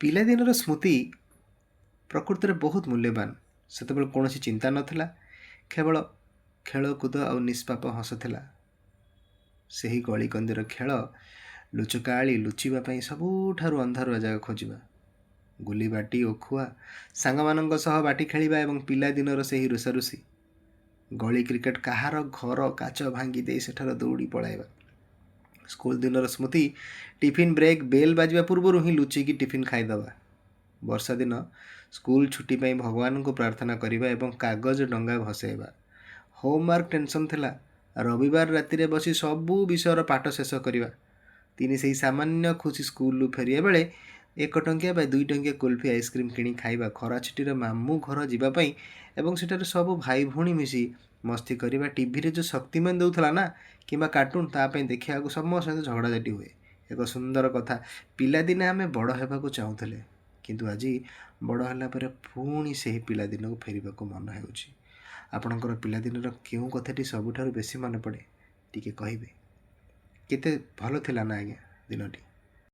ପିଲାଦିନର ସ୍ମୃତି ପ୍ରକୃତରେ ବହୁତ ମୂଲ୍ୟବାନ। ସେତେବେଳେ କୌଣସି ଚିନ୍ତା ନଥିଲା, କେବଳ ଖେଳକୁଦ ଆଉ ନିଷ୍ପାପ ହସ ଥିଲା। ସେହି ଗଳିକନ୍ଦିର ଖେଳ, ଲୁଚକାଳି, ଲୁଚିବା ପାଇଁ ସବୁଠାରୁ ଅନ୍ଧାରୁଆ ଜାଗା ଖୋଜିବା, ଗୁଲି ବାଟି ଓ ଖୁଆ, ସାଙ୍ଗମାନଙ୍କ ସହ ବାଟି ଖେଳିବା ଏବଂ ପିଲାଦିନର ସେହି ରୁଷାରୁଷି, ଗଳି କ୍ରିକେଟ, କାହାର ଘର କାଚ ଭାଙ୍ଗି ଦେଇ ସେଠାରୁ ଦୌଡ଼ି ପଳାଇବା। ସ୍କୁଲ ଦିନର ସ୍ମୃତି, ଟିଫିନ୍ ବ୍ରେକ୍ ବେଲ୍ ବାଜିବା ପୂର୍ବରୁ ହିଁ ଲୁଚିକି ଟିଫିନ୍ ଖାଇଦେବା, ବର୍ଷା ଦିନ ସ୍କୁଲ ଛୁଟି ପାଇଁ ଭଗବାନଙ୍କୁ ପ୍ରାର୍ଥନା କରିବା ଏବଂ କାଗଜ ଡଙ୍ଗା ଭସେଇବା। ହୋମୱାର୍କ ଟେନସନ୍ ଥିଲା, ରବିବାର ରାତିରେ ବସି ସବୁ ବିଷୟର ପାଠ ଶେଷ କରିବା। ତିନି ସେଇ ସାମାନ୍ୟ ଖୁସି, ସ୍କୁଲରୁ ଫେରିବା ବେଳେ 1 ଟଙ୍କିଆ ବା 2 ଟଙ୍କିଆ କୁଲଫି ଆଇସ୍କ୍ରିମ୍ କିଣି ଖାଇବା, ଖରା ଛୁଟିରେ ମାମୁଁ ଘର ଯିବା ପାଇଁ ଏବଂ ସେଠାରେ ସବୁ ଭାଇ ଭଉଣୀ ମିଶି ମସ୍ତି କରିବା, ଟିଭିରେ ଯେଉଁ ଶକ୍ତିମାନ ଦେଉଥିଲା ନା କିମ୍ବା କାର୍ଟୁନ୍, ତା ପାଇଁ ଦେଖିବାକୁ ସମସ୍ତଙ୍କ ସହିତ ଝଗଡ଼ାଝାଟି ହୁଏ। ଏକ ସୁନ୍ଦର କଥା, ପିଲାଦିନେ ଆମେ ବଡ଼ ହେବାକୁ ଚାହୁଁଥିଲେ, କିନ୍ତୁ ଆଜି ବଡ଼ ହେଲା ପରେ ପୁଣି ସେହି ପିଲାଦିନକୁ ଫେରିବାକୁ ମନ ହେଉଛି। ଆପଣଙ୍କର ପିଲାଦିନର କେଉଁ କଥାଟି ସବୁଠାରୁ ବେଶୀ ମନେ ପଡ଼େ, ଟିକେ କହିବେ? କେତେ ଭଲ ଥିଲା ନା ଆଜ୍ଞା ଦିନଟି?